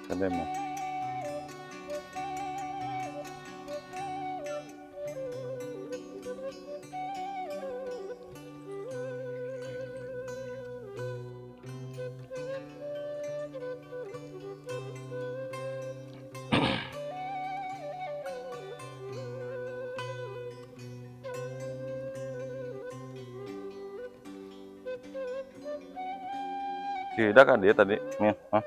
Kade mah. Tidak kan dia tadi nih, hah?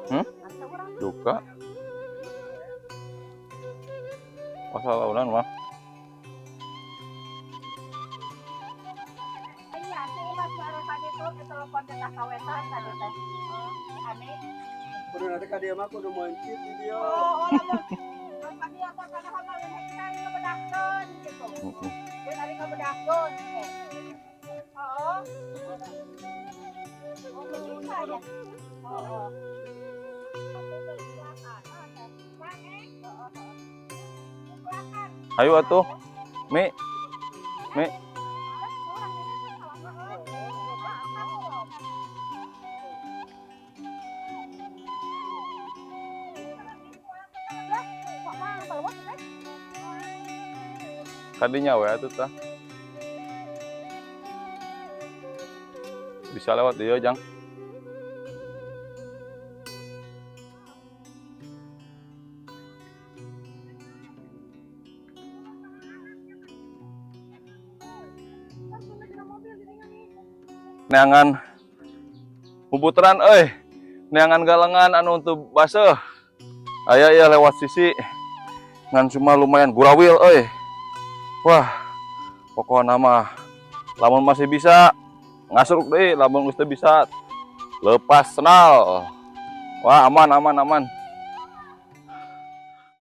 Hmm? Duka. Masa launan mah. Iya, sih Mas barusan itu telepon ke kawetan tadi teh. Aneh. Kudu nanti ka dieu mah kudu mencit di dieu. Oh, lamun ka dieu teh kana hono hektar ngabedakeun gitu. Dia tadi ngabedakeun teh. Heeh. Oh, bisa ya. Heeh. Ayo atuh. Mi. Mi. Kadinya we atuh tah. Bisa lewat dia, Jang. Neangan puputeran euy. Neangan galengan anu untuk baseuh. Aya ya lewat sisi. Ngan cuma lumayan gurawil euy. Wah, pokoknya mah lamun masih bisa ngasruk deui, lamun geus teu bisa lepas senal. Wah, aman aman aman.